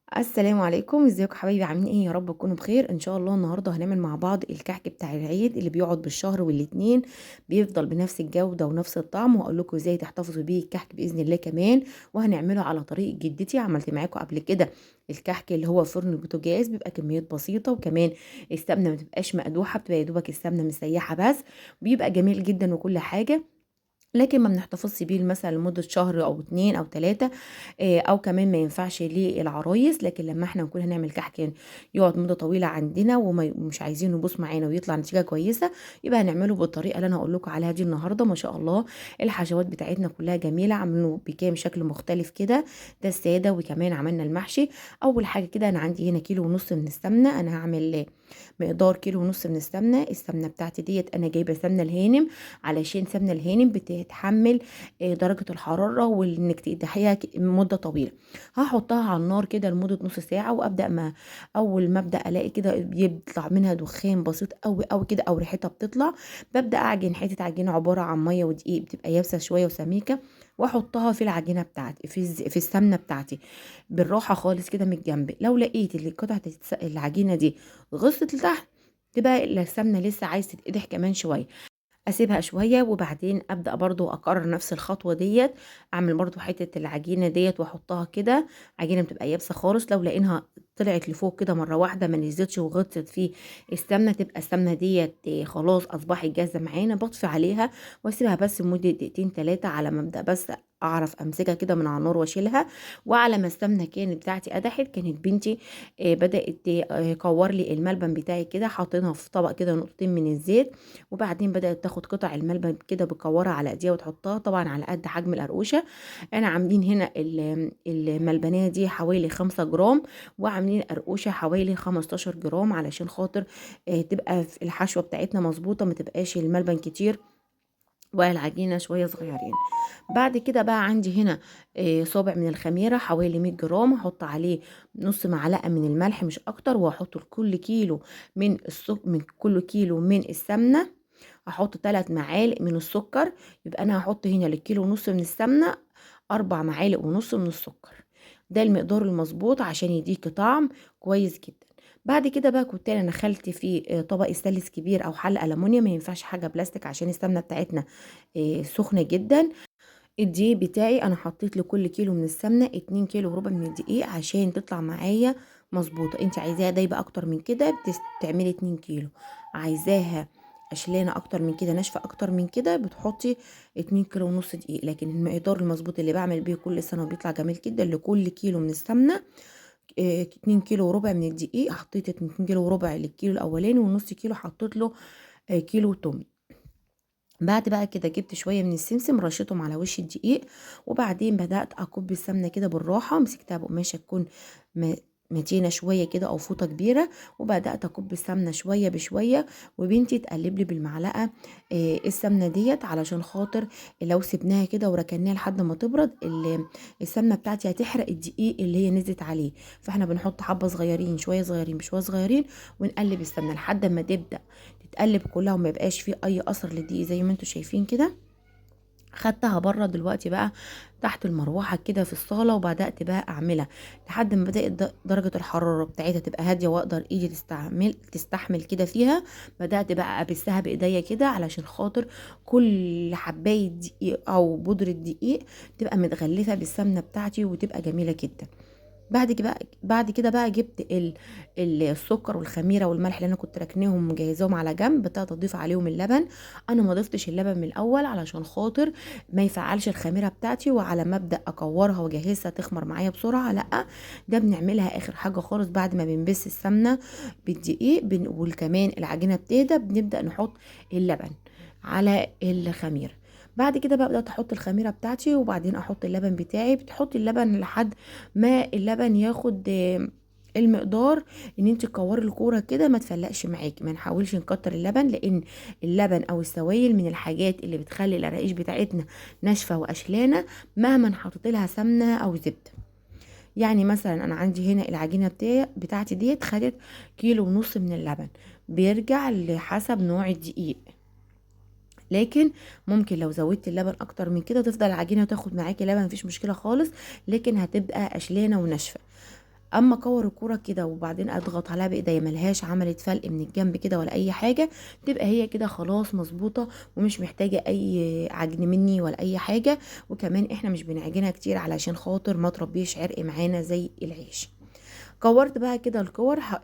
السلام عليكم، ازيكم حبايبي؟ عاملين ايه؟ يا رب تكونوا بخير ان شاء الله. النهارده هنعمل مع بعض الكحك بتاع العيد اللي بيقعد بالشهر والاتنين، بيفضل بنفس الجودة ونفس الطعم، وهقول لكم ازاي تحتفظوا بيه الكحك باذن الله كمان. وهنعمله على طريقه جدتي، عملت معاكم قبل كده الكحك اللي هو فرن البوتاجاز، بيبقى كميات بسيطة، وكمان السمنة ما تبقاش مقدوحه، بتبقى يا دوبك السمنة مسيحه بس، بيبقى جميل جدا وكل حاجة. لكن ما بنحتفظش بيه مثلا لمدة شهر او 2 او 3، او كمان ما ينفعش للعرايس. لكن لما احنا نكون هنعمل كحك يقعد مدة طويلة عندنا ومش عايزينه يبوظ معانا ويطلع نتيجة كويسة، يبقى هنعمله بالطريقة اللي انا هقول لكم عليها دي النهاردة. ما شاء الله الحشوات بتاعتنا كلها جميلة، عاملينه بكام شكل مختلف كده، ده السادة وكمان عملنا المحشي. اول حاجة كده انا عندي هنا كيلو ونص من السمنة، انا هعمل مقدار كيلو ونص من السمنة. السمنة بتاعتي ديت انا جايبة سمنة الهانم، علشان سمنة الهانم بتتحمل درجة الحرارة وانك تقدحيها مدة طويلة. هحطها على النار كده لمدة نص ساعة، وابدأ ما اول ما ابدأ الاقي كده بيطلع منها دخان بسيط قوي قوي كده او ريحتها بتطلع، ببدأ اعجن حتة عجينة عبارة عن مية ودقيق، بتبقى يابسة شوية وسميكة، واحطها في العجينة بتاعتي في السمنة بتاعتي بالراحة خالص كده من الجنب. لو لقيت اللي قطعة العجينة دي غصت لتحت، تبقى السمنة لسه عايزة تتقدح كمان شوية، اسيبها شوية وبعدين ابدا برضو اكرر نفس الخطوة ديت، اعمل برضو حتة العجينة ديت واحطها كده. عجينه بتبقى يابسة خالص، لو لقيناها طلعت لفوق كده مرة واحدة ما نزلتش وغطست في السمنة، تبقى السمنة ديت خلاص اصبحت جاهزة معانا. بطفي عليها واسيبها بس لمدة دقيقتين 3 على ما ابدا بس اعرف امسكها كده من على النار واشيلها. وعلى ما السمنة كانت بتاعتي قدحت، كانت بنتي بدات تكور لي الملبن بتاعي كده، حاطينها في طبق كده نقطتين من الزيت، وبعدين بدات تاخد قطع الملبن كده بكورها على ايديها وتحطها، طبعا على قد حجم القرقوشه. انا عاملين هنا الملبنيه دي حوالي 5 جرام، وعاملين قرقوشه حوالي 15 جرام، علشان خاطر تبقى في الحشوه بتاعتنا مظبوطة، ما تبقاش الملبن كتير والعجينه شوية صغيرين. بعد كده بقى عندي هنا صابع من الخميره حوالي 100 جرام، هحط عليه نص معلقه من الملح مش اكتر، وهحط لكل كيلو من السك-، من كل كيلو من السمنة هحط 3 معالق من السكر. يبقى انا هحط هنا للكيلو ونص من السمنة 4 معالق ونص من السكر، ده المقدار المظبوط عشان يديكي طعم كويس جدا. بعد كده بقى كنت انا دخلت في طبق ستانلس كبير او حله المونيوم، ما ينفعش حاجة بلاستيك عشان السمنة بتاعتنا سخنة جدا. الدقيق بتاعي انا حطيت لكل كيلو من السمنة 2 كيلو وربع من الدقيق عشان تطلع معايا مظبوطة. انت عايزاها دايبه اكتر من كده بتعملي 2 كيلو، عايزاها قشلانه اكتر من كده ناشفة اكتر من كده بتحطي 2 كيلو ونص دقيق. لكن المقدار المظبوط اللي بعمل بيه كل سنة وبيطلع جميل جدا لكل كيلو من السمنة 2 كيلو وربع من الدقيق. حطيت 2 كيلو وربع للكيلو الاولاني، ونص كيلو حطيت له كيلو تمن. بعد بقى كده جبت شوية من السمسم رشيتهم على وش الدقيق، وبعدين بدات اكب السمنة كده بالراحة، مسكتها بقماشه تكون متينة شوية كده او فوطه كبيرة، وبدات اكب السمنة شوية بشوية، وبنتي تقلب لي بالمعلقه، السمنة ديت، علشان خاطر لو سبناها كده وركناها لحد ما تبرد السمنة بتاعتي هتحرق الدقيق اللي هي نزلت عليه. فاحنا بنحط حبه صغيرين شوية صغيرين بشوية صغيرين، ونقلب السمنة لحد ما تبدا تتقلب كلها وما يبقاش فيه اي اثر للدقيق زي ما انتم شايفين كده. خدتها بره دلوقتي بقى تحت المروحة كده في الصاله، وبدات بقى اعملها لحد ما بدات درجه الحرارة بتاعتها تبقى هادية واقدر ايدي تستحمل كده فيها. بدات بقى ابسها بايديا كده علشان خاطر كل حبايه دقيق او بودره دقيق تبقى متغلفه بالسمنه بتاعتي وتبقى جميلة جدا. بعد كده بقى جبت السكر والخميره والملح اللي انا كنت راكناهم ومجهزاهم على جنب، بدات اضيف عليهم اللبن. انا ما ضفتش اللبن من الاول علشان خاطر ما يفعلش الخميره بتاعتي، وعلى ما ابدا اكورها واجهزها تخمر معايا بسرعة، لا ده بنعملها اخر حاجة خالص بعد ما بنبس السمنة بالدقيق وكمان العجينة بتهدى، بنبدا نحط اللبن على الخميره. بعد كده بقى بدأت احط الخميره بتاعتي، وبعدين احط اللبن بتاعي. بتحطي اللبن لحد ما اللبن ياخد المقدار ان انت تكوري الكورة كده ما تفلقش معاكي. ما نحاولش نكتر اللبن، لان اللبن او السوائل من الحاجات اللي بتخلي القراقيش بتاعتنا ناشفة وقشلانه مهما حطيت لها سمنه او زبدة. مثلا انا عندي هنا العجينة بتاعتي ديت خدت كيلو ونص من اللبن، بيرجع لحسب نوع الدقيق. لكن ممكن لو زودت اللبن اكتر من كده تفضل العجينة تاخد معاكي لبن، مفيش مشكلة خالص، لكن هتبقى قشلانه وناشفه. اما اكور الكورة كده وبعدين اضغط عليها بايديا ملهاش عملت فلق من الجنب كده ولا اي حاجة، تبقى هي كده خلاص مظبوطة ومش محتاجه اي عجن مني ولا اي حاجة. وكمان احنا مش بنعجنها كتير علشان خاطر ما تربيش عرق معانا زي العيش. كورت بقى كده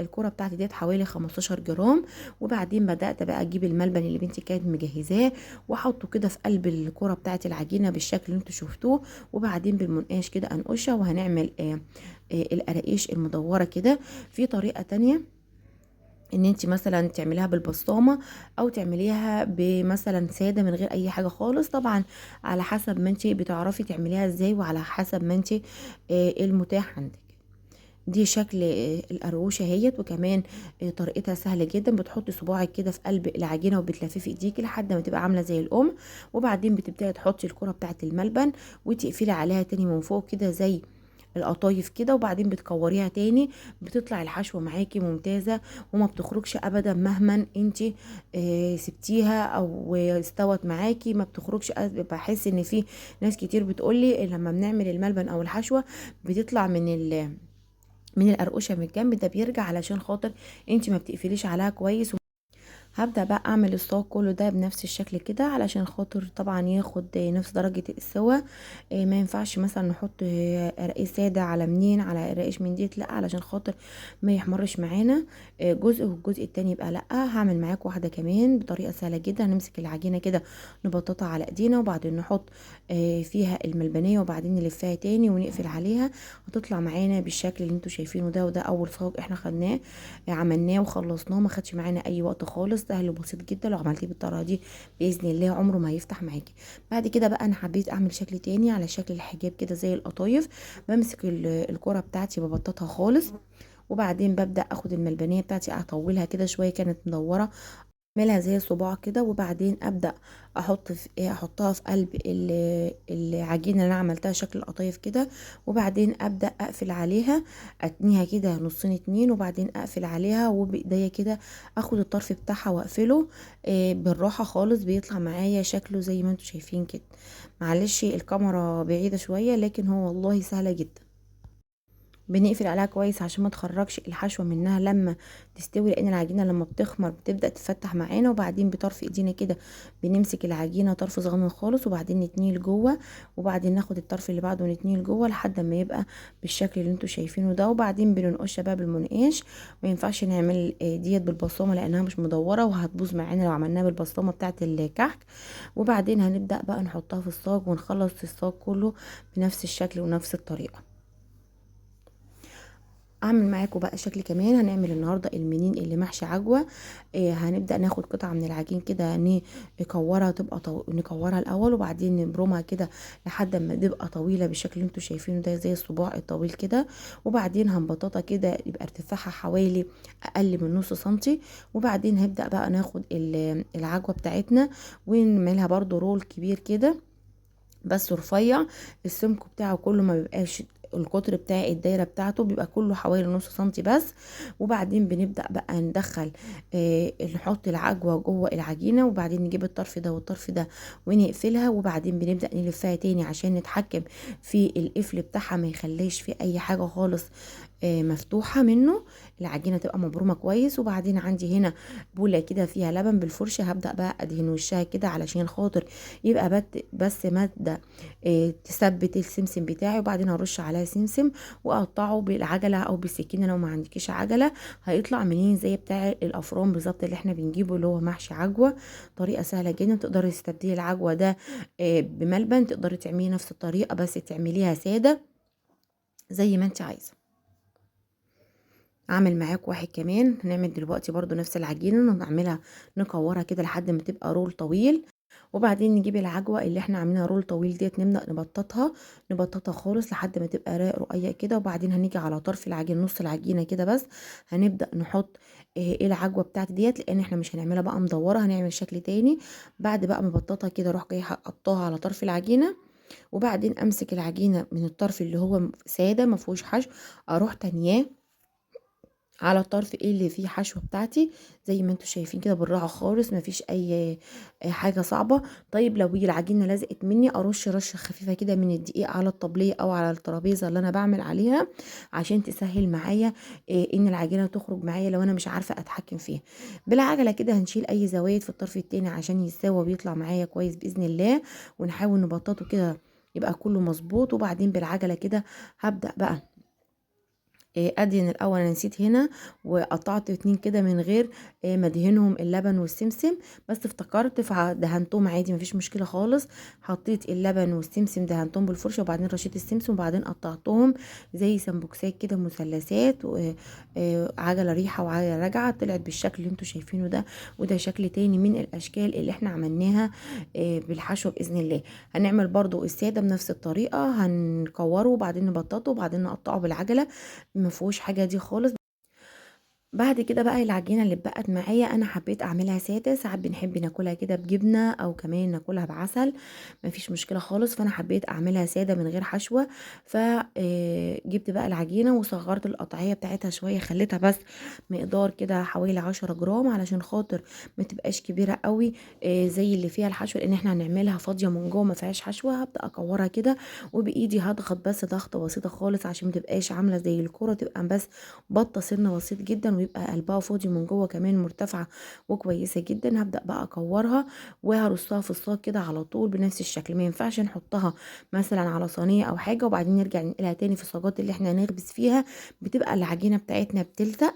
الكورة بتاعتي ديت حوالي 15 جرام. وبعدين بدات بقى اجيب الملبن اللي بنتي كانت مجهزاه واحطه كده في قلب الكورة بتاعت العجينة بالشكل اللي انتوا شفتوه، وبعدين بالمنقاش كده انقشها، وهنعمل القراقيش المدوره كده. في طريقه تانية ان انت مثلا تعمليها بالبسطامه او تعمليها بمثلا ساده من غير اي حاجة خالص، طبعا على حسب ما انت بتعرفي تعمليها ازاي وعلى حسب ما انت المتاح عندك. دي شكل القرقوشه اهيت. وكمان طريقتها سهلة جدا، بتحطي صباعك كده في قلب العجينة وبتلففي ايديكي لحد ما تبقى عامله زي الام، وبعدين بتبداي تحطي الكره بتاعه الملبن وتقفلي عليها تاني من فوق كده زي القطايف كده، وبعدين بتكوريها تاني، بتطلع الحشوه معاكي ممتازة وما بتخرجش ابدا مهما انتي سبتيها او استوت معاكي ما بتخرجش. بحس ان في ناس كتير بتقولي لما بنعمل الملبن او الحشوه بتطلع من القرقوشه من الجنب، ده بيرجع علشان خاطر انتي ما بتقفليش عليها كويس. هبدأ بقى اعمل الصاج كله ده بنفس الشكل كده علشان خاطر طبعا ياخد نفس درجة السوا. ما ينفعش مثلا نحط رقيق سادة على منين على رقيش من ديت، لا، علشان خاطر ما يحمرش معانا جزء والجزء التاني يبقى لا. هعمل معاك واحدة كمان بطريقة سهلة جدا. هنمسك العجينة كده نبططها على ايدينا، وبعدين نحط فيها الملبنية، وبعدين نلفها تاني ونقفل عليها، هتطلع معانا بالشكل اللي انتوا شايفينه ده. وده اول صاج احنا خدناه، عملناه وخلصناه، ما خدش معانا اي وقت خالص، سهل وبسيط جدا. لو عملتيه بالطريقة دي باذن الله عمره ما هيفتح معاكي. بعد كده بقى انا حبيت اعمل شكل تاني على شكل الحجاب كده زي القطايف. بمسك الكره بتاعتي ببططها خالص، وبعدين ببدا اخد الملبنيه بتاعتي اطولها كده شوية، كانت مدورة اعملها زي صباع كده، وبعدين ابدا احطها في قلب العجينة اللي انا عملتها شكل القطايف كده، وبعدين ابدا اقفل عليها، اتنيها كده نصين اتنين، وبعدين اقفل عليها وبايديا كده اخد الطرف بتاعها واقفله بالراحة خالص، بيطلع معايا شكله زي ما انتم شايفين كده. معلش الكاميرا بعيدة شوية، لكن هو والله سهلة جدا. بنقفل عليها كويس عشان ما تخرجش الحشوه منها لما تستوي، لان العجينة لما بتخمر بتبدا تفتح معانا. وبعدين بطرف ايدينا كده بنمسك العجينة طرف صغنن خالص، وبعدين نتنيه لجوه، وبعدين ناخد الطرف اللي بعده ونتنيه لجوه لحد ما يبقى بالشكل اللي انتوا شايفينه ده. وبعدين بننقشها بقى بالمنقاش. ما ينفعش نعمل ديت بالبصامه لانها مش مدورة وهتبوظ معانا لو عملناها بالبصامه بتاعه الكحك. وبعدين هنبدا بقى نحطها في الصاج ونخلص الصاج كله بنفس الشكل ونفس الطريقة. اعمل معاكم بقى شكل كمان. هنعمل النهارده المنين اللي محشي عجوه. هنبدا ناخد قطعه من العجين كده نكورها، تبقى نكورها الاول، وبعدين نبرمها كده لحد ما تبقى طويلة بالشكل اللي انتوا شايفينه ده زي الصباع الطويل كده. وبعدين هنبططها كده يبقى ارتفاعها حوالي اقل من نص سنتي. وبعدين هنبدا بقى ناخد العجوه بتاعتنا ونعملها برده رول كبير كده بس رفيع، السمك بتاعه كله ما بيبقاش القطر بتاع الدايرة بتاعته بيبقى كله حوالي نص سنتي بس. وبعدين بنبدا بقى ندخل نحط العجوه جوه العجينة، وبعدين نجيب الطرف ده والطرف ده ونقفلها، وبعدين بنبدا نلفها تاني عشان نتحكم في القفل بتاعها ما يخليش في اي حاجة خالص مفتوحة منه، العجينة تبقى مبرومه كويس. وبعدين عندي هنا بوله كده فيها لبن بالفرشه، هبدا بقى ادهن وشها كده علشان خاطر يبقى بس مادة تثبت السمسم بتاعي. وبعدين هرش عليها سمسم واقطعه بالعجله او بالسكينة، لو ما عندكيش عجله هيطلع منين زي بتاع الافران بالظبط اللي احنا بنجيبه اللي هو محشي عجوه. طريقه سهلة جدا، تقدري تستبدلي العجوه ده بملبن، تقدري تعملي نفس الطريقة بس تعمليها ساده زي ما انت عايزه. اعمل معاك واحد كمان. هنعمل دلوقتي برضو نفس العجينة، نعملها نكورها كده لحد ما تبقى roll طويل، وبعدين نجيب العجوه اللي احنا عاملينها roll طويل ديت نبدا نبططها خالص لحد ما تبقى رقيق كده. وبعدين هنيجي على طرف العجين نص العجينة كده بس، هنبدا نحط العجوه بتاعتي ديت، لان احنا مش هنعملها بقى مدورة، هنعمل شكل تاني. بعد بقى ما بططها كده اروح جاية حطاها على طرف العجينة، وبعدين امسك العجينة من الطرف اللي هو ساده ما فيهوش حشو، اروح تانياه على الطرف اللي فيه حشوه بتاعتي زي ما انتم شايفين كده، بالراحة خالص، مفيش اي حاجة صعبة. طيب لو هي العجينة لزقت مني ارش رشه خفيفة كده من الدقيق على الطبلية او على الترابيزة اللي انا بعمل عليها عشان تسهل معايا ان العجينة تخرج معايا لو انا مش عارفه اتحكم فيها. بالعجله كده هنشيل اي زوايد في الطرف التاني عشان يتساوى ويطلع معايا كويس باذن الله، ونحاول نبططه كده يبقى كله مظبوط. وبعدين بالعجله كده هبدا بقى ادهن الاول. انا نسيت هنا وقطعت 2 كده من غير ما ادهنهم اللبن والسمسم، بس افتكرت فدهنتهم عادي مفيش مشكلة خالص. حطيت اللبن والسمسم دهنتهم بالفرشه، وبعدين رشيت السمسم، وبعدين قطعتهم زي سمبوكسات كده مثلثات، عجله ريحه وعجلة راجعه، طلعت بالشكل اللي انتوا شايفينه ده. وده شكل تاني من الاشكال اللي احنا عملناها بالحشو باذن الله. هنعمل برضو السادة بنفس الطريقة، هنكوره وبعدين نبططه وبعدين نقطعه بالعجله، ما فيهوش حاجة دي خالص. بعد كده بقى العجينة اللي اتبقت معايا انا حبيت اعملها ساده، ساعات بنحب ناكلها كده بجبنه او كمان ناكلها بعسل، مفيش مشكلة خالص. فانا حبيت اعملها ساده من غير حشوه، فجبت بقى العجينة وصغرت القطعية بتاعتها شوية، خليتها بس مقدار كده حوالي 10 جرام علشان خاطر ما تبقاش كبيرة قوي زي اللي فيها الحشوه، لان احنا هنعملها فاضية من جوه ما فيهاش حشوه. هبدا اكورها كده وبايدي هضغط بس ضغطه بسيطة خالص عشان ما تبقاش عامله زي الكره، تبقى بس بطه سنة بسيط جدا، ويبقى قلبها فاضي من جوه كمان، مرتفعة وكويسة جدا. هبدا بقى اكورها وهرصها في الصاج كده على طول بنفس الشكل. ما ينفعش نحطها مثلا على صينية او حاجة وبعدين نرجع ننقلها تاني في الصاجات اللي احنا هنخبز فيها، بتبقى العجينة بتاعتنا بتلزق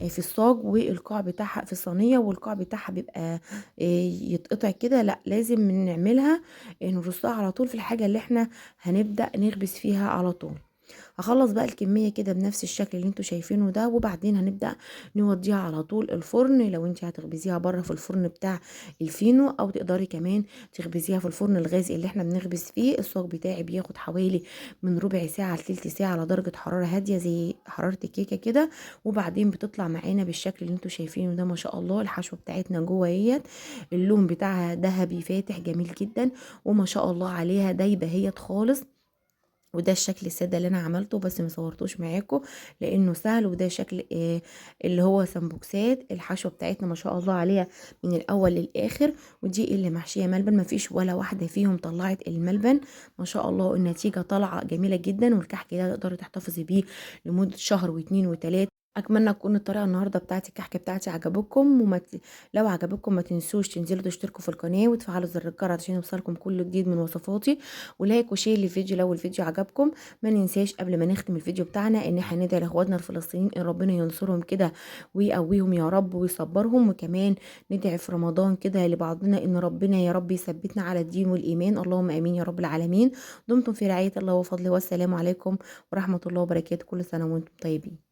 في الصاج والقاع بتاعها في الصينية، والقاع بتاعها بيبقى يتقطع كده. لا، لازم نعملها نرصها على طول في الحاجة اللي احنا هنبدا نخبز فيها على طول. هخلص بقى الكمية كده بنفس الشكل اللي انتوا شايفينه ده، وبعدين هنبدأ نوديها على طول الفرن. لو انت هتخبزيها بره في الفرن بتاع الفينو، او تقدري كمان تخبزيها في الفرن الغازي اللي احنا بنخبز فيه. الصاج بتاعي بياخد حوالي من ربع ساعة لتلت ساعة على درجة حرارة هادية زي حرارة الكيكة كده، وبعدين بتطلع معانا بالشكل اللي انتوا شايفينه ده. ما شاء الله الحشوة بتاعتنا جوه اهيت، اللون بتاعها ذهبي فاتح جميل جدا، وما شاء الله عليها دايبة اهيت خالص. وده الشكل السادة اللي انا عملته بس ما صورتوش معاكم لانه سهل. وده شكل اللي هو سمبوكسات الحشوه بتاعتنا ما شاء الله عليها من الاول للاخر. ودي اللي محشيه ملبن، ما فيش ولا واحدة فيهم طلعت الملبن، ما شاء الله النتيجة طالعه جميلة جدا. والكحك ده تقدري تحتفظي بيه لمدة شهر واتنين وتلاتة. اتمنى تكون الطريقة النهارده بتاعتي الكحك بتاعتي عجبتكم، لو عجبتكم ما تنسوش تنزلوا تشتركوا في القناة وتفعلوا زر الجرس عشان يوصلكم كل جديد من وصفاتي، و like و share للفيديو لو الفيديو عجبكم. ما ننساش قبل ما نختم الفيديو بتاعنا ان احنا ندعي لاخواتنا الفلسطينيين ان ربنا ينصرهم كده ويقويهم يا رب ويصبرهم، وكمان ندعي في رمضان كده لبعضنا ان ربنا يا رب يثبتنا على الدين والايمان، اللهم امين يا رب العالمين. دمتم في رعاية الله وفضله، والسلام عليكم ورحمة الله وبركاته. كل سنة وانتم طيبين.